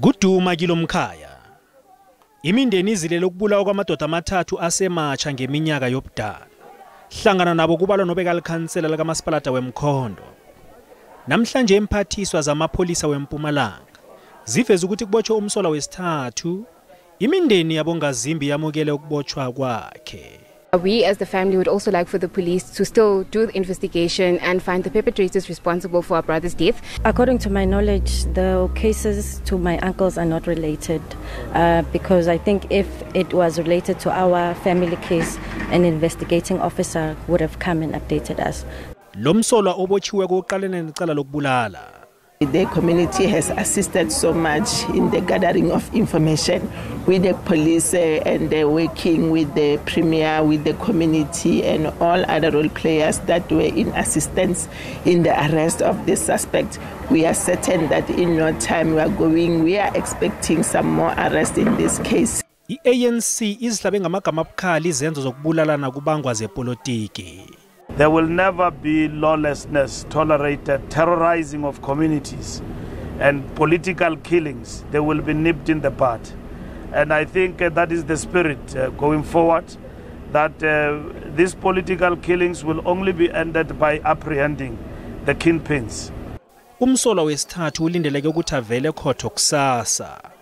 Kuduma kilomkhaya. Imindeni izilele ukubulawa kwamadoda amathathu asematsha ngeminyaka yobudala. Hlangana nabo kubalwa nobekalkhansela likamasipalata weMkhondo. Namhlanje imphathiswa zamapholisa weMpumalanga ziveze ukuthi kubotshwe umsolwa wesithathu. Imindeni yabongazimbi yamukele ukubotshwa kwakhe. We as the family would also like for the police to still do the investigation and find the perpetrators responsible for our brother's death. According to my knowledge, the cases to my uncles are not related because I think if it was related to our family case, an investigating officer would have come and updated us. Lo msolwa obotshiwe kuqalene necala lokubulala. The community has assisted so much in the gathering of information with the police and working with the premier, with the community and all other role players that were in assistance in the arrest of the suspect. We are certain that in no time we are expecting some more arrests in this case. I-ANC izihlabe ngamagama abukhali izenzo zokubulalana kubangwa zepolitiki. There will never be lawlessness tolerated, terrorizing of communities and political killings. They will be nipped in the bud. And I think that is the spirit going forward, that these political killings will only be ended by apprehending the kingpins. Umsolwa wesithathu ulindeleke ukuthi avele ekhotho kusasa.